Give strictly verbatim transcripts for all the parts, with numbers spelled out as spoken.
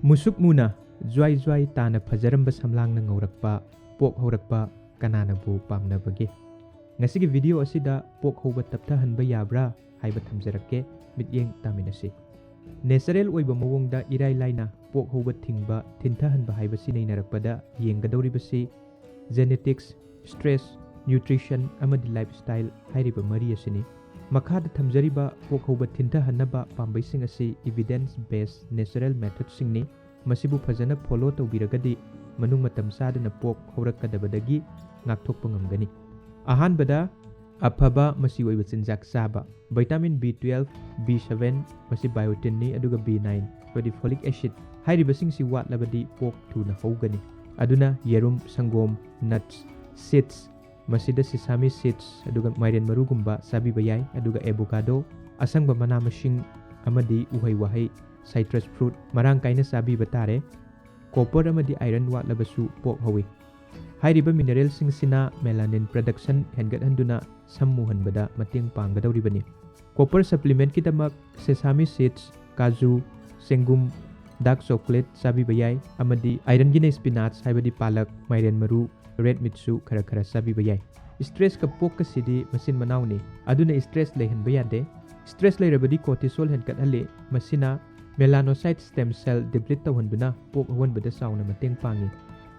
ꯃꯨꯁꯨꯛ ꯃꯨꯅ ꯖ꯭ꯋꯥꯏ ꯖ꯭ꯋꯥꯏ ꯇꯥꯅ ꯐꯖꯔꯝꯕ ꯁꯝꯂꯥꯡꯅ ꯉꯧꯔꯛꯄ ꯄꯣꯛ ꯍꯧꯔꯛꯄ ꯀꯅꯥꯅꯕꯨ ꯄꯥꯝꯅꯕꯒꯦ? ꯉꯁꯤꯒꯤ ꯚꯤꯗꯤꯑꯣ ꯑꯁꯤꯗ ꯄꯣꯛ ꯍꯧꯕ ꯇꯞꯊꯍꯟꯕ ꯌꯥꯕ꯭ꯔꯥ ꯍꯥꯏꯕ ꯊꯝꯖꯔꯛꯀꯦ, ꯃꯤꯠꯌꯦꯡ ꯇꯥꯃꯤꯟꯅꯁꯤ꯫ ꯅꯦꯆꯔꯦꯜ ꯑꯣꯏꯕ ꯃꯑꯣꯡꯗ ꯏꯔꯥꯏ ꯂꯥꯏꯅ ꯄꯣꯛ ꯍꯧꯕ ꯊꯤꯡꯕ, ꯊꯤꯟꯊꯍꯟꯕ ꯍꯥꯏꯕꯁꯤ ꯅꯩꯅꯔꯛꯄꯗ ꯌꯦꯡꯒꯗꯧꯔꯤꯕꯁꯤ genetics, stress, nutrition ꯑꯃꯗꯤ lifestyle ꯍꯥꯏꯔꯤꯕ ꯃꯔꯤ ꯑꯁꯤꯅꯤ꯫ ꯃꯈꯥꯗ ꯊꯝꯖꯔꯤꯕ ꯄꯣꯛ ꯍꯧꯕ ꯊꯤꯟꯊꯍꯟꯅꯕ ꯄꯥꯝꯕꯩꯁꯤꯡ ꯑꯁꯤ evidence based natural methodꯁꯤꯡꯅꯤ꯫ ꯃꯁꯤꯕꯨ ꯐꯖꯅ follow ꯇꯧꯕꯤꯔꯒꯗꯤ ꯃꯅꯨꯡ ꯃꯇꯝ ꯆꯥꯗꯅ ꯄꯣꯛ ꯍꯧꯔꯛꯀꯗꯕꯗꯒꯤ ꯉꯥꯛꯊꯣꯛꯄ ꯉꯝꯒꯅꯤ꯫ ꯑꯍꯥꯟꯕꯗ, ꯑꯐꯕ ꯃꯆꯤ ꯑꯣꯏꯕ ꯆꯤꯟꯖꯥꯛ ꯆꯥꯕ꯫ Vitamin B twelve, B seven, ꯃꯁꯤ biotinꯅꯤ, ꯑꯗꯨꯒ B nine, ꯍꯥꯏꯕꯗꯤ folic acid ꯍꯥꯏꯔꯤꯕꯁꯤꯡꯁꯤ ꯋꯥꯠꯂꯕꯗꯤ ꯄꯣꯛ ꯊꯨꯅ ꯍꯧꯒꯅꯤ꯫ ꯑꯗꯨꯅ ꯌꯦꯔꯨꯝ, ꯁꯪꯒꯣꯝ, nuts, seeds, ꯃꯁꯤꯗ sesame seeds, ꯑꯗꯨꯒ ꯃꯥꯏꯔꯦꯟ ꯃꯔꯨꯒꯨꯝꯕ ꯆꯥꯕꯤꯕ ꯌꯥꯏ, ꯑꯗꯨꯒ avocado, ꯑꯁꯪꯕ ꯃꯅꯥ ꯃꯁꯤꯡ ꯑꯃꯗꯤ ꯎꯍꯩ ꯋꯥꯍꯩ, citrus fruit ꯃꯔꯥꯡ ꯀꯥꯏꯅ ꯆꯥꯕꯤꯕ ꯇꯥꯔꯦ꯫ Copper ꯑꯃꯗꯤ iron ꯋꯥꯠꯂꯕꯁꯨ ꯄꯣꯛ ꯍꯧꯏ꯫ ꯍꯥꯏꯔꯤꯕ mineralꯁꯤꯡꯁꯤꯅ melanin production ꯍꯦꯟꯒꯠꯍꯟꯗꯨꯅ ꯁꯝ ꯃꯨꯍꯟꯕꯗ ꯃꯇꯦꯡ ꯄꯥꯡꯒꯗꯧꯔꯤꯕꯅꯤ꯫ Copper supplementꯀꯤꯗꯃꯛ sesame seeds, ꯀꯥꯖꯨ, ꯆꯦꯡꯒꯨꯝ, dark chocolate ꯆꯥꯕꯤꯕ ꯌꯥꯏ, ꯑꯃꯗꯤ ironꯒꯤꯅ spinach ꯍꯥꯏꯕꯗꯤ ꯄꯥꯂꯛ, ꯃꯥꯏꯔꯦꯟ ꯃꯔꯨ, red meatꯁꯨ ꯈꯔ ꯈꯔ ꯆꯥꯕꯤꯕ ꯌꯥꯏ꯫ Stressꯀ ꯄꯣꯛꯀꯁꯤꯗꯤ ꯃꯆꯤꯟ ꯃꯅꯥꯎꯅꯤ, ꯑꯗꯨꯅ stress ꯂꯩꯍꯟꯕ ꯌꯥꯗꯦ꯫ Stress ꯂꯩꯔꯕꯗꯤ cortisol ꯍꯦꯟꯒꯠꯍꯜꯂꯤ, ꯃꯁꯤꯅ melanocyte stem cell deplete ꯇꯧꯍꯟꯗꯨꯅ ꯄꯣꯛ ꯍꯧꯍꯟꯕꯗ ꯆꯥꯎꯅ ꯃꯇꯦꯡ ꯄꯥꯡꯏ꯫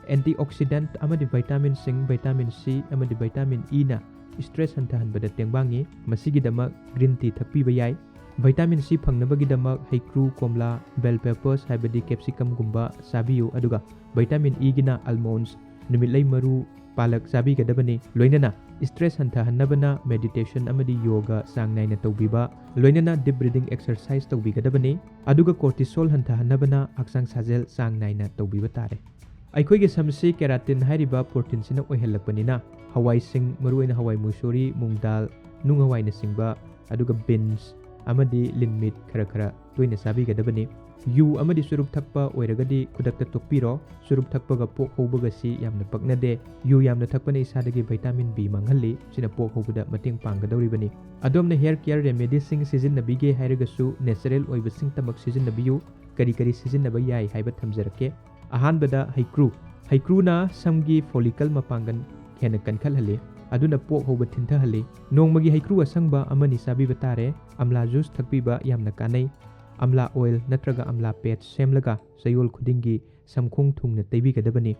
Antioxidant ꯑꯃꯗꯤ vitaminꯁꯤꯡ, vitamin C ꯑꯃꯗꯤ vitamin Eꯅ stress ꯍꯟꯊꯍꯟꯕꯗ ꯇꯦꯡꯕꯥꯡꯉꯤ꯫ ꯃꯁꯤꯒꯤꯗꯃꯛ green tea ꯊꯛꯄꯤꯕ ꯌꯥꯏ꯫ Vitamin C ꯐꯪꯅꯕꯒꯤꯗꯃꯛ ꯍꯩꯀ꯭ꯔꯨ, ꯀꯣꯝꯂꯥ, bell peppers ꯍꯥꯏꯕꯗꯤ capsicumꯒꯨꯝꯕ ꯆꯥꯕꯤꯌꯨ, ꯑꯗꯨꯒ vitamin Eꯒꯤꯅ almonds, ꯅꯨꯃꯤꯠꯂꯩ ꯃꯔꯨ, ꯄꯥꯂꯛ ꯆꯥꯕꯤꯒꯗꯕꯅꯤ꯫ ꯂꯣꯏꯅꯅ stress ꯍꯟꯊꯍꯟꯅꯕꯅ meditation ꯑꯃꯗꯤ yoga ꯆꯥꯡ ꯅꯥꯏꯅ ꯇꯧꯕꯤꯕ, ꯂꯣꯏꯅꯅ deep breathing exercise ꯇꯧꯕꯤꯒꯗꯕꯅꯤ꯫ ꯑꯗꯨꯒ cortisol ꯍꯟꯊꯍꯟꯅꯕꯅ ꯍꯛꯆꯥꯡ ꯁꯥꯖꯦꯜ ꯆꯥꯡ ꯅꯥꯏꯅ ꯇꯧꯕꯤꯕ ꯇꯥꯔꯦ꯫ ꯑꯩꯈꯣꯏꯒꯤ ꯁꯝꯁꯤ keratin ꯍꯥꯏꯔꯤꯕ proteinꯁꯤꯅ ꯑꯣꯏꯍꯜꯂꯛꯄꯅꯤꯅ ꯍꯋꯥꯏꯁꯤꯡ, ꯃꯔꯨꯑꯣꯏꯅ ꯍꯋꯥꯏ ꯃꯨꯁꯣꯔꯤ, ꯃꯨꯡ ꯗꯥꯜ, ꯅꯨꯡ ꯍꯋꯥꯏꯅꯆꯤꯡꯕ, ꯑꯗꯨꯒ beans ꯑꯃꯗꯤ lean meat ꯈꯔ ꯈꯔ ꯇꯣꯏꯅ ꯆꯥꯕꯤꯒꯗꯕꯅꯤ꯫ ꯌꯨ ꯑꯃꯗꯤ ꯆꯨꯔꯨꯞ ꯊꯛꯄ ꯑꯣꯏꯔꯒꯗꯤ ꯈꯨꯗꯛꯇ ꯇꯣꯛꯄꯤꯔꯣ꯫ ꯆꯨꯔꯨꯞ ꯊꯛꯄꯒ ꯄꯣꯛ ꯍꯧꯕꯒꯁꯤ ꯌꯥꯝꯅ ꯄꯛꯅꯗꯦ꯫ ꯌꯨ ꯌꯥꯝꯅ ꯊꯛꯄꯅ ꯏꯁꯥꯗꯒꯤ vitamin B ꯃꯥꯡꯍꯜꯂꯤ, ꯁꯤꯅ ꯄꯣꯛ ꯍꯧꯕꯗ ꯃꯇꯦꯡ ꯄꯥꯡꯒꯗꯧꯔꯤꯕꯅꯤ꯫ ꯑꯗꯣꯝꯅ hair care remedyꯁꯤꯡ ꯁꯤꯖꯤꯟꯅꯕꯤꯒꯦ ꯍꯥꯏꯔꯒꯁꯨ natural ꯑꯣꯏꯕꯁꯤꯡꯇꯃꯛ ꯁꯤꯖꯤꯟꯅꯕꯤꯌꯨ꯫ ꯀꯔꯤ ꯀꯔꯤ ꯁꯤꯖꯤꯟꯅꯕ ꯌꯥꯏ ꯍꯥꯏꯕ ꯊꯝꯖꯔꯛꯀꯦ꯫ ꯑꯍꯥꯟꯕꯗ ꯍꯩꯀ꯭ꯔꯨ꯫ ꯍꯩꯀ꯭ꯔꯨꯅ ꯁꯝꯒꯤ follicle ꯃꯄꯥꯡꯒꯜ ꯍꯦꯟꯅ ꯀꯟꯈꯠꯍꯜꯂꯤ, ꯑꯗꯨꯅ ꯄꯣꯛ ꯍꯧꯕ ꯊꯤꯟꯊꯍꯜꯂꯤ꯫ ꯅꯣꯡꯃꯒꯤ ꯍꯩꯀ꯭ꯔꯨ ꯑꯁꯪꯕ ꯑꯃꯅꯤ ꯆꯥꯕꯤꯕ ꯇꯥꯔꯦ꯫ ꯑꯝꯂꯥ juice ꯊꯛꯄꯤꯕ ꯌꯥꯝꯅ ꯀꯥꯟꯅꯩ꯫ ꯑꯝꯂꯥ oil ꯅꯠꯇ꯭ꯔꯒ ꯑꯝꯂꯥ paste ꯁꯦꯝꯂꯒ ꯆꯌꯣꯜ ꯈꯨꯗꯤꯡꯒꯤ ꯁꯝꯈꯣꯡ ꯊꯨꯡꯅ ꯇꯩꯕꯤꯒꯗꯕꯅꯤ꯫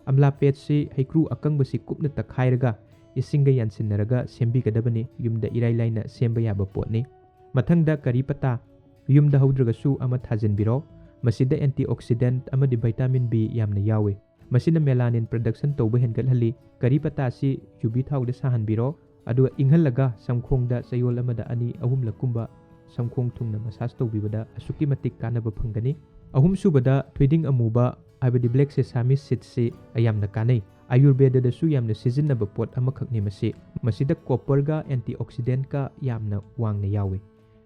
ꯑꯝꯂꯥ paste ꯁꯤ ꯍꯩꯀ꯭ꯔꯨ ꯑꯀꯪꯕꯁꯤ ꯀꯨꯞꯅ ꯇꯛꯈꯥꯏꯔꯒ ꯏꯁꯤꯡꯒ ꯌꯥꯟꯁꯤꯟꯅꯔꯒ ꯁꯦꯝꯕꯤꯒꯗꯕꯅꯤ꯫ ꯌꯨꯝꯗ ꯏꯔꯥꯏ ꯂꯥꯏꯅ ꯁꯦꯝꯕ ꯌꯥꯕ ꯄꯣꯠꯅꯤ꯫ ꯃꯊꯪꯗ ꯀꯔꯤ ꯄꯇꯥ꯫ ꯌꯨꯝꯗ ꯍꯧꯗ꯭ꯔꯒꯁꯨ ꯑꯃ ꯊꯥꯖꯤꯟꯕꯤꯔꯣ꯫ ꯃꯁꯤꯗ antioxidant ꯑꯃꯗꯤ vitamin B ꯌꯥꯝꯅ ꯌꯥꯎꯏ꯫ ꯃꯁꯤꯅ melanin production ꯇꯧꯕ ꯍꯦꯟꯒꯠꯍꯜꯂꯤ꯫ ꯀꯔꯤ ꯄꯇꯥꯁꯤ ꯌꯨꯕꯤ ꯊꯥꯎꯗ ꯁꯥꯍꯟꯕꯤꯔꯣ, ꯑꯗꯨꯒ ꯏꯪꯍꯜꯂꯒ ꯁꯝꯈꯣꯡꯗ ꯆꯌꯣꯜ ꯑꯃꯗ ꯑꯅꯤ ꯑꯍꯨꯝꯂꯛꯀꯨꯝꯕ ꯁꯝꯈꯣꯡ ꯊꯨꯡꯅ massage ꯇꯧꯕꯤꯕꯗ ꯑꯁꯨꯛꯀꯤ ꯃꯇꯤꯛ ꯀꯥꯟꯅꯕ ꯐꯪꯒꯅꯤ꯫ ꯑꯍꯨꯝꯁꯨꯕꯗ ꯊꯣꯏꯗꯤꯡ ꯑꯃꯨꯕ ꯍꯥꯏꯕꯗꯤ black sesame seed ꯁꯤ ꯌꯥꯝꯅ ꯀꯥꯟꯅꯩ꯫ ꯑꯌꯨꯔꯕꯦꯗꯗꯁꯨ ꯌꯥꯝꯅ ꯁꯤꯖꯤꯟꯅꯕ ꯄꯣꯠ ꯑꯃꯈꯛꯅꯤ ꯃꯁꯤ꯫ ꯃꯁꯤꯗ copper ꯒ antioxidant ꯀ ꯌꯥꯝꯅ ꯋꯥꯡꯅ ꯌꯥꯎꯏ꯫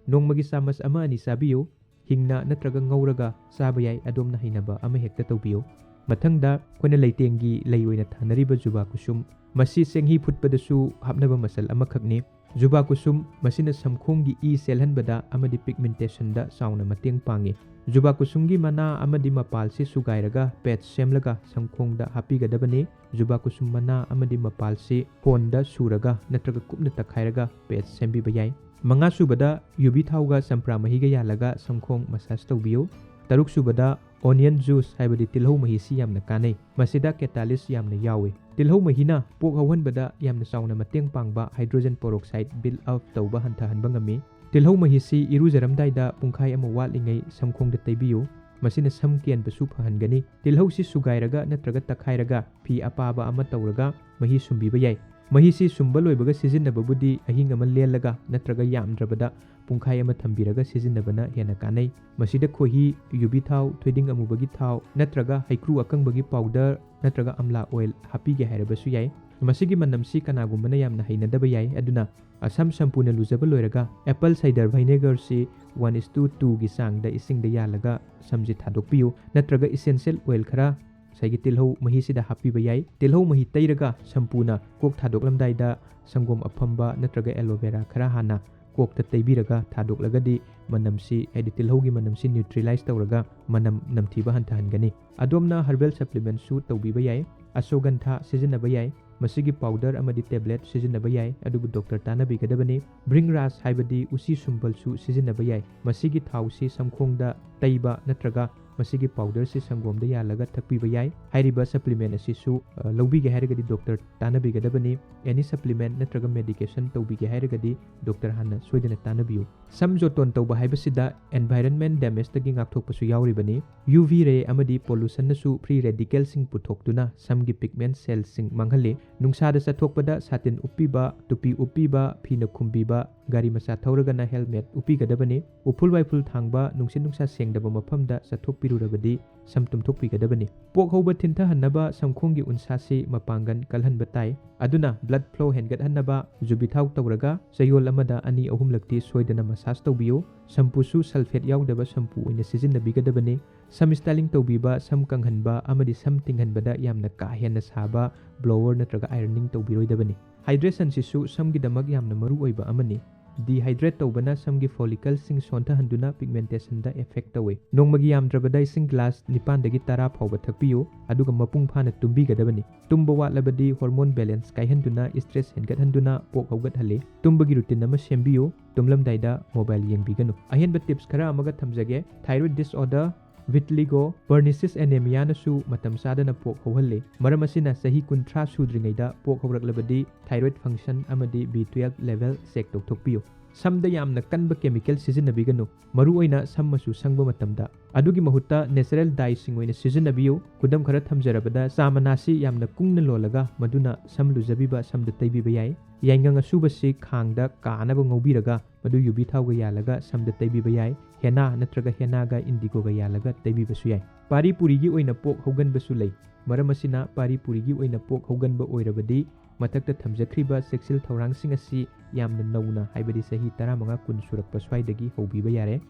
ꯅꯣꯡꯃꯒꯤ ꯆꯥꯃꯁ ꯑꯃ ꯑꯅꯤ ꯆꯥꯕꯤꯌꯨ꯫ ꯍꯤꯡꯅ ꯅꯠꯇ꯭ꯔꯒ ꯉꯧꯔꯒ ꯆꯥꯕ ꯌꯥꯏ, ꯑꯗꯣꯝꯅ ꯍꯩꯅꯕ ꯑꯃ ꯍꯦꯛꯇ ꯇꯧꯕꯤꯌꯨ꯫ ꯃꯊꯪꯗ ꯑꯩꯈꯣꯏꯅ ꯂꯩꯇꯦꯡꯒꯤ ꯂꯩ ꯑꯣꯏꯅ ꯊꯥꯅꯔꯤꯕ ꯖꯨꯕꯥ ꯀꯨꯁꯨꯝ꯫ ꯃꯁꯤ ꯆꯦꯡꯍꯤ ꯐꯨꯠꯄꯗꯁꯨ ꯍꯥꯞꯅꯕ ꯃꯆꯜ ꯑꯃꯈꯛꯅꯤ꯫ ꯖꯨꯕꯥ ꯀꯨꯁꯨꯝ ꯃꯁꯤꯅ ꯁꯝꯈꯣꯡꯒꯤ ꯏ ꯆꯦꯜꯍꯟꯕꯗ ꯑꯃꯗꯤ pigmentation ꯗ ꯆꯥꯎꯅ ꯃꯇꯦꯡ ꯄꯥꯡꯉꯤ꯫ ꯖꯨꯕꯥ ꯀꯨꯁꯨꯝꯒꯤ ꯃꯅꯥ ꯑꯃꯗꯤ ꯃꯄꯥꯜꯁꯤ ꯁꯨꯒꯥꯏꯔꯒ paste ꯁꯦꯝꯂꯒ ꯁꯝꯈꯣꯡꯗ ꯍꯥꯞꯄꯤꯒꯗꯕꯅꯤ꯫ ꯖꯨꯕꯥ ꯀꯨꯁꯨꯝ ꯃꯅꯥ ꯑꯃꯗꯤ ꯃꯄꯥꯜꯁꯤ ꯐꯣꯟꯗ ꯁꯨꯔꯒ ꯅꯠꯇ꯭ꯔꯒ ꯀꯨꯞꯅ ꯇꯛꯈꯥꯏꯔꯒ paste ꯁꯦꯝꯕꯤꯕ ꯌꯥꯏ꯫ ꯃꯉꯥꯁꯨꯕꯗ ꯌꯨꯕꯤ ꯊꯥꯎꯒ ꯆꯝꯄ꯭ꯔꯥ ꯃꯍꯤꯒ ꯌꯥꯜꯂꯒ ꯁꯝꯈꯣꯡ massage ꯇꯧꯕꯤꯌꯨ꯫ ꯇꯔꯨꯛꯁꯨꯕꯗ onion juice ꯍꯥꯏꯕꯗꯤ ꯇꯤꯜꯍꯧ ꯃꯍꯤꯁꯤ ꯌꯥꯝꯅ ꯀꯥꯟꯅꯩ꯫ ꯃꯁꯤꯗ catalyst ꯌꯥꯝꯅ ꯌꯥꯎꯏ꯫ ꯇꯤꯜꯍꯧ ꯃꯍꯤꯅ ꯄꯣꯛ ꯍꯧꯍꯟꯕꯗ ꯌꯥꯝꯅ ꯆꯥꯎꯅ ꯃꯇꯦꯡ ꯄꯥꯡꯕ hydrogen peroxide build up ꯇꯧꯕ ꯍꯟꯊꯍꯟꯕ ꯉꯝꯃꯤ꯫ ꯇꯤꯜꯍꯧ ꯃꯍꯤꯁꯤ ꯏꯔꯨꯖꯔꯝꯗꯥꯏꯗ ꯄꯨꯡꯈꯥꯏ ꯑꯃ ꯋꯥꯠꯂꯤꯉꯩ ꯁꯝꯈꯣꯡꯗ ꯇꯩꯕꯤꯌꯨ꯫ ꯃꯁꯤꯅ ꯁꯝ ꯀꯦꯟꯕꯁꯨ ꯐꯍꯟꯒꯅꯤ꯫ ꯇꯤꯜꯍꯧꯁꯤ ꯁꯨꯒꯥꯏꯔꯒ ꯅꯠꯇ꯭ꯔꯒ ꯇꯛꯈꯥꯏꯔꯒ ꯐꯤ ꯑꯄꯥꯕ ꯑꯃ ꯇꯧꯔꯒ ꯃꯍꯤ ꯁꯨꯝꯕꯤꯕ ꯌꯥꯏ꯫ ꯃꯍꯤꯁꯤ ꯁꯨꯝꯕ ꯂꯣꯏꯕꯒ ꯁꯤꯖꯤꯟꯅꯕꯕꯨꯗꯤ ꯑꯍꯤꯡ ꯑꯃ ꯂꯦꯜꯂꯒ ꯅꯠꯇ꯭ꯔꯒ ꯌꯥꯝꯗ꯭ꯔꯕꯗ ꯄꯨꯡꯈꯥꯏ ꯑꯃ ꯊꯝꯕꯤꯔꯒ ꯁꯤꯖꯤꯟꯅꯕꯅ ꯍꯦꯟꯅ ꯀꯥꯟꯅꯩ꯫ ꯃꯁꯤꯗ ꯈꯣꯏꯍꯤ, ꯌꯨꯕꯤ ꯊꯥꯎ, ꯊꯣꯏꯗꯤꯡ ꯑꯃꯨꯕꯒꯤ ꯊꯥꯎ ꯅꯠꯇ꯭ꯔꯒ ꯍꯩꯀ꯭ꯔꯨ ꯑꯀꯪꯕꯒꯤ powder ꯅꯠꯇ꯭ꯔꯒ ꯑꯝꯂꯥ oil ꯍꯥꯞꯄꯤꯒꯦ ꯍꯥꯏꯔꯕꯁꯨ ꯌꯥꯏ꯫ ꯃꯁꯤꯒꯤ ꯃꯅꯝꯁꯤ ꯀꯅꯥꯒꯨꯝꯕꯅ ꯌꯥꯝꯅ ꯍꯩꯅꯗꯕ ꯌꯥꯏ, ꯑꯗꯨꯅ ꯁꯝ ꯁꯝꯄꯨꯅ ꯂꯨꯖꯕ ꯂꯣꯏꯔꯒ apple cider vinegar ꯁꯤ one is to two ꯒꯤ ꯆꯥꯡꯗ ꯏꯁꯤꯡꯗ ꯌꯥꯜꯂꯒ ꯁꯝꯁꯤ ꯊꯥꯗꯣꯛꯄꯤꯌꯨ, ꯅꯠꯇ꯭ꯔꯒ essential oil ꯈꯔ ꯉꯁꯥꯏꯒꯤ ꯇꯤꯜꯍꯧ ꯃꯍꯤꯁꯤꯗ ꯍꯥꯞꯄꯤꯕ ꯌꯥꯏ꯫ ꯇꯤꯜꯍꯧ ꯃꯍꯤ ꯇꯩꯔꯒ ꯁꯝꯄꯨꯅ ꯀꯣꯛ ꯊꯥꯗꯣꯛꯂꯝꯗꯥꯏꯗ ꯁꯪꯒꯣꯝ ꯑꯐꯝꯕ ꯅꯠꯇ꯭ꯔꯒ aloe vera ꯈꯔ ꯍꯥꯟꯅ ꯀꯣꯛꯇ ꯇꯩꯕꯤꯔꯒ ꯊꯥꯗꯣꯛꯂꯒꯗꯤ ꯃꯅꯝꯁꯤ, ꯍꯥꯏꯗꯤ ꯇꯤꯜꯍꯧꯒꯤ ꯃꯅꯝꯁꯤ neutralize ꯇꯧꯔꯒ ꯃꯅꯝ ꯅꯝꯊꯤꯕ ꯍꯟꯊꯍꯟꯒꯅꯤ꯫ ꯑꯗꯣꯝꯅ herbal supplement ꯁꯨ ꯇꯧꯕꯤꯕ ꯌꯥꯏ꯫ ꯑꯁꯣꯒꯟꯙꯥ ꯁꯤꯖꯤꯟꯅꯕ ꯌꯥꯏ꯫ ꯃꯁꯤꯒꯤ powder ꯑꯃꯗꯤ tablet ꯁꯤꯖꯤꯟꯅꯕ ꯌꯥꯏ, ꯑꯗꯨꯕꯨ doctor ꯇꯥꯟꯅꯕꯤꯒꯗꯕꯅꯤ꯫ ꯕ꯭ꯔꯤꯡꯔꯥꯖ ꯍꯥꯏꯕꯗꯤ ꯎꯆꯤ ꯁꯨꯝꯕꯜꯁꯨ ꯁꯤꯖꯤꯟꯅꯕ ꯌꯥꯏ꯫ ꯃꯁꯤꯒꯤ ꯊꯥꯎꯁꯤ ꯁꯝꯈꯣꯡꯗ ꯇꯩꯕ ꯅꯠꯇ꯭ꯔꯒ ꯃꯁꯤꯒꯤ powder ꯁꯤ ꯁꯪꯒꯣꯝꯗ ꯌꯥꯜꯂꯒ ꯊꯛꯄꯤꯕ ꯌꯥꯏ꯫ ꯍꯥꯏꯔꯤꯕ supplement ꯑꯁꯤꯁꯨ, ꯑ, ꯂꯧꯕꯤꯒꯦ ꯍꯥꯏꯔꯒꯗꯤ doctor ꯇꯥꯟꯅꯕꯤꯒꯗꯕꯅꯤ꯫ Any supplement ꯅꯠꯇ꯭ꯔꯒ medication ꯇꯧꯕꯤꯒꯦ ꯍꯥꯏꯔꯒꯗꯤ doctor ꯍꯥꯟꯅ ꯁꯣꯏꯗꯅ ꯇꯥꯟꯅꯕꯤꯌꯨ꯫ ꯁꯝ ꯖꯣꯇꯣꯟ ꯇꯧꯕ ꯍꯥꯏꯕꯁꯤꯗ environment damage ꯇꯒꯤ ꯉꯥꯛꯊꯣꯛꯄꯁꯨ ꯌꯥꯎꯔꯤꯕꯅꯤ꯫ UV ray ꯑꯃꯗꯤ pollution ꯅꯁꯨ free radical ꯁꯤꯡ ꯄꯨꯊꯣꯛꯇꯨꯅ ꯁꯝꯒꯤ pigment cell ꯁꯤꯡ ꯃꯥꯡꯍꯜꯂꯤ꯫ ꯅꯨꯡꯁꯥꯗ ꯆꯠꯊꯣꯛꯄꯗ ꯁꯥꯇꯤꯟ ꯎꯞꯄꯤꯕ, ꯇꯨꯄꯤ ꯎꯞꯄꯤꯕ, ꯐꯤꯅ ꯈꯨꯝꯕꯤꯕ, ꯒꯥꯔꯤ ꯃꯆꯥ ꯊꯧꯔꯒꯅ helmet ꯎꯞꯄꯤꯒꯗꯕꯅꯤ꯫ ꯎꯐꯨꯜ ꯋꯥꯏꯐꯨꯜ ꯊꯥꯡꯕ, ꯅꯨꯡꯁꯤꯠ ꯅꯨꯡꯁꯥ ꯁꯦꯡꯗꯕ ꯃꯐꯝꯗ ꯆꯠꯊꯣꯛꯄꯤꯔꯨꯔꯕꯗꯤ ꯁꯝ ꯇꯨꯝꯊꯣꯛꯄꯤꯒꯗꯕꯅꯤ꯫ ꯄꯣꯛ ꯍꯧꯕ ꯊꯤꯟꯊꯍꯟꯅꯕ ꯁꯝꯈꯣꯡꯒꯤ ꯎꯟꯁꯥꯁꯤ ꯃꯄꯥꯡꯒꯜ ꯀꯜꯍꯟꯕ ꯇꯥꯏ꯫ ꯑꯗꯨꯅ blood flow ꯍꯦꯟꯒꯠꯍꯟꯅꯕ ꯖꯨꯕꯤꯊꯥꯎ ꯇꯧꯔꯒ ꯆꯌꯣꯜ ꯑꯃꯗ ꯑꯅꯤ ꯑꯍꯨꯝꯂꯛꯇꯤ ꯁꯣꯏꯗꯅ massage ꯇꯧꯕꯤꯌꯨ꯫ ꯁꯝꯄꯨꯁꯨ sulphate ꯌꯥꯎꯗꯕ ꯁꯝꯄꯨ ꯑꯣꯏꯅ ꯁꯤꯖꯤꯟꯅꯕꯤꯒꯗꯕꯅꯤ꯫ ꯁꯝ styling ꯇꯧꯕꯤꯕ, ꯁꯝ ꯀꯪꯍꯟꯕ ꯑꯃꯗꯤ ꯁꯝ ꯇꯤꯡꯍꯟꯕꯗ ꯌꯥꯝꯅ ꯀꯥ ꯍꯦꯟꯅ ꯁꯥꯕ blower ꯅꯠꯇ꯭ꯔꯒ ironing ꯇꯧꯕꯤꯔꯣꯏꯗꯕꯅꯤ꯫ Hydration ꯁꯤꯁꯨ ꯁꯝꯒꯤꯗꯃꯛ ꯌꯥꯝꯅ ꯃꯔꯨ ꯑꯣꯏꯕ ꯑꯃꯅꯤ꯫ Dehydrate ꯇꯧꯕꯅ ꯁꯝꯒꯤ follicle ꯁꯤꯡ ꯁꯣꯟꯊꯍꯟꯗꯨꯅ pigmentation ꯗ effect ꯇꯧꯏ꯫ ꯅꯣꯡꯃꯒꯤ ꯌꯥꯝꯗ꯭ꯔꯕꯗ ꯏꯁꯤꯡ glass ꯅꯤꯄꯥꯟꯗꯒꯤ ꯇꯔꯥ ꯐꯥꯎꯕ ꯊꯛꯄꯤꯌꯨ, ꯑꯗꯨꯒ ꯃꯄꯨꯡ ꯐꯥꯅ ꯇꯨꯝꯕꯤꯒꯗꯕꯅꯤ꯫ ꯇꯨꯝꯕ ꯋꯥꯠꯂꯕꯗꯤ hormone balance ꯀꯥꯏꯍꯟꯗꯨꯅ stress ꯍꯦꯟꯒꯠꯍꯟꯗꯨꯅ ꯄꯣꯛ ꯍꯧꯒꯠꯍꯜꯂꯤ꯫ ꯇꯨꯝꯕꯒꯤ routine ꯑꯃ ꯁꯦꯝꯕꯤꯌꯨ, ꯇꯨꯝꯂꯝꯗꯥꯏꯗ mobile ꯌꯦꯡꯕꯤꯒꯅꯨ꯫ ꯑꯍꯦꯟꯕ tips ꯈꯔ ꯑꯃꯒ ꯊꯝꯖꯒꯦ꯫ Thyroid disorder, vitiligo, pernicious anemia ꯅꯁꯨ ꯃꯇꯝ ꯆꯥꯗꯅ ꯄꯣꯛ ꯍꯧꯍꯜꯂꯤ꯫ ꯃꯔꯝ ꯑꯁꯤꯅ ꯆꯍꯤ ꯀꯨꯟꯊ꯭ꯔꯥ ꯁꯨꯗ꯭ꯔꯤꯉꯩꯗ ꯄꯣꯛ ꯍꯧꯔꯛꯂꯕꯗꯤ thyroid function ꯑꯃꯗꯤ B twelve level check ꯇꯧꯊꯣꯛꯄꯤꯌꯨ꯫ ꯁꯝꯗ ꯌꯥꯝꯅ ꯀꯟꯕ chemical ꯁꯤꯖꯤꯟꯅꯕꯤꯒꯅꯨ, ꯃꯔꯨꯑꯣꯏꯅ ꯁꯝ ꯃꯆꯨ ꯁꯪꯕ ꯃꯇꯝꯗ꯫ ꯑꯗꯨꯒꯤ ꯃꯍꯨꯠꯇ natural dye ꯁꯤꯡ ꯑꯣꯏꯅ ꯁꯤꯖꯤꯟꯅꯕꯤꯌꯨ꯫ ꯈꯨꯗꯝ ꯈꯔ ꯊꯝꯖꯔꯕꯗ, ꯆꯥ ꯃꯅꯥꯁꯤ ꯌꯥꯝꯅ ꯀꯨꯡꯅ ꯂꯣꯜꯂꯒ ꯃꯗꯨꯅ ꯁꯝ ꯂꯨꯖꯕꯤꯕ ꯁꯝꯗ ꯇꯩꯕꯤꯕ ꯌꯥꯏ꯫ ꯌꯥꯏꯉꯪ ꯑꯁꯨꯕꯁꯤ ꯈꯥꯡꯗ ꯀꯥꯅꯕ ꯉꯧꯕꯤꯔꯒ ꯃꯗꯨ ꯌꯨꯕꯤ ꯊꯥꯎꯒ ꯌꯥꯜꯂꯒ ꯁꯝꯗ ꯇꯩꯕꯤꯕ ꯌꯥꯏ꯫ Henna ꯅꯠꯇ꯭ꯔꯒ henna ꯒ indigo ꯒ ꯌꯥꯜꯂꯒ ꯇꯩꯕꯤꯕꯁꯨ ꯌꯥꯏ꯫ ꯄꯥꯔꯤ ꯄꯨꯔꯤꯒꯤ ꯑꯣꯏꯅ ꯄꯣꯛ ꯍꯧꯒꯟꯕꯁꯨ ꯂꯩ꯫ ꯃꯔꯝ ꯑꯁꯤꯅ ꯄꯥꯔꯤ ꯄꯨꯔꯤꯒꯤ ꯑꯣꯏꯅ ꯄꯣꯛ ꯍꯧꯒꯟꯕ ꯑꯣꯏꯔꯕꯗꯤ ꯃꯊꯛꯇ ꯊꯝꯖꯈ꯭ꯔꯤꯕ ꯆꯦꯛꯁꯤꯜ ꯊꯧꯔꯥꯡꯁꯤꯡ ꯑꯁꯤ ꯌꯥꯝꯅ ꯅꯧꯅ, ꯍꯥꯏꯕꯗꯤ ꯆꯍꯤ ꯇꯔꯥꯃꯉꯥ ꯀꯨꯟ ꯁꯨꯔꯛꯄ ꯁ꯭ꯋꯥꯏꯗꯒꯤ ꯍꯧꯕꯤꯕ ꯌꯥꯔꯦ꯫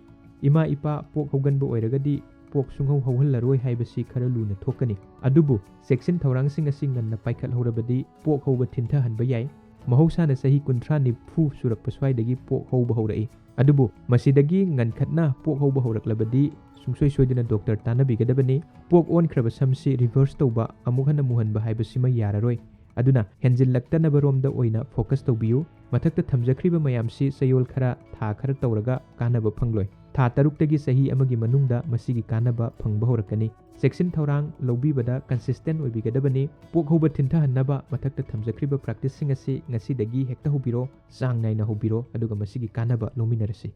ꯏꯃꯥ ꯏꯄꯥ ꯄꯣꯛ ꯍꯧꯒꯟꯕ ꯑꯣꯏꯔꯒꯗꯤ ꯄꯣꯛ ꯁꯨꯡꯍꯧ ꯍꯧꯍꯜꯂꯔꯣꯏ ꯍꯥꯏꯕꯁꯤ ꯈꯔ ꯂꯨꯅ ꯊꯣꯛꯀꯅꯤ꯫ ꯑꯗꯨꯕꯨ ꯆꯦꯛꯁꯤꯟ ꯊꯧꯔꯥꯡꯁꯤꯡ ꯑꯁꯤ ꯉꯟꯅ ꯄꯥꯏꯈꯠꯍꯧꯔꯕꯗꯤ ꯄꯣꯛ ꯍꯧꯕ ꯊꯤꯟꯊꯍꯟꯕ ꯌꯥꯏ꯫ ꯃꯍꯧꯁꯥꯅ ꯆꯍꯤ ꯀꯨꯟꯊ꯭ꯔꯥ ꯅꯤꯐꯨ ꯁꯨꯔꯛꯄ ꯁ꯭ꯋꯥꯏꯗꯒꯤ ꯄꯣꯛ ꯍꯧꯕ ꯍꯧꯔꯛꯏ꯫ ꯑꯗꯨꯕꯨ ꯃꯁꯤꯗꯒꯤ ꯉꯟꯈꯠꯅ ꯄꯣꯛ ꯍꯧꯕ ꯍꯧꯔꯛꯂꯕꯗꯤ ꯁꯨꯡꯁꯣꯏ ꯁꯣꯏꯗꯅ ꯗꯣꯛꯇꯔ ꯇꯥꯟꯅꯕꯤꯒꯗꯕꯅꯤ꯫ ꯄꯣꯛ ꯑꯣꯟꯈ꯭ꯔꯕ ꯁꯝꯁꯤ ꯔꯤꯚꯔꯁ ꯇꯧꯕ, ꯑꯃꯨꯛ ꯍꯟꯅ ꯃꯨꯍꯟꯕ ꯍꯥꯏꯕꯁꯤꯃ ꯌꯥꯔꯔꯣꯏ꯫ ꯑꯗꯨꯅ ꯍꯦꯟꯖꯤꯜꯂꯛꯇꯅꯕ ꯔꯣꯝꯗ ꯑꯣꯏꯅ ꯐꯣꯀꯁ ꯇꯧꯕꯤꯌꯨ꯫ ꯃꯊꯛꯇ ꯊꯝꯖꯈ꯭ꯔꯤꯕ ꯃꯌꯥꯝꯁꯤ ꯆꯌꯣꯜ ꯈꯔ, ꯊꯥ ꯈꯔ ꯇꯧꯔꯒ ꯀꯥꯟꯅꯕ ꯐꯪꯂꯣꯏ꯫ ꯊꯥ ꯇꯔꯨꯛꯇꯒꯤ ꯆꯍꯤ ꯑꯃꯒꯤ ꯃꯅꯨꯡꯗ ꯃꯁꯤꯒꯤ ꯀꯥꯟꯅꯕ ꯐꯪꯕ ꯍꯧꯔꯛꯀꯅꯤ꯫ ꯆꯦꯛꯁꯤꯟ ꯊꯧꯔꯥꯡ ꯂꯧꯕꯤꯕꯗ ꯀꯟꯁꯤꯁꯇꯦꯟ ꯑꯣꯏꯕꯤꯒꯗꯕꯅꯤ꯫ ꯄꯣꯛ ꯍꯧꯕ ꯊꯤꯟꯊꯍꯟꯅꯕ ꯃꯊꯛꯇ ꯊꯝꯖꯈ꯭ꯔꯤꯕ ꯄ꯭ꯔꯥꯛꯇꯤꯁꯁꯤꯡ ꯑꯁꯤ ꯉꯁꯤꯗꯒꯤ ꯍꯦꯛꯇ ꯍꯧꯕꯤꯔꯣ, ꯆꯥꯡ ꯅꯥꯏꯅ ꯍꯧꯕꯤꯔꯣ, ꯑꯗꯨꯒ ꯃꯁꯤꯒꯤ ꯀꯥꯟꯅꯕ ꯂꯧꯃꯤꯟꯅꯔꯁꯤ꯫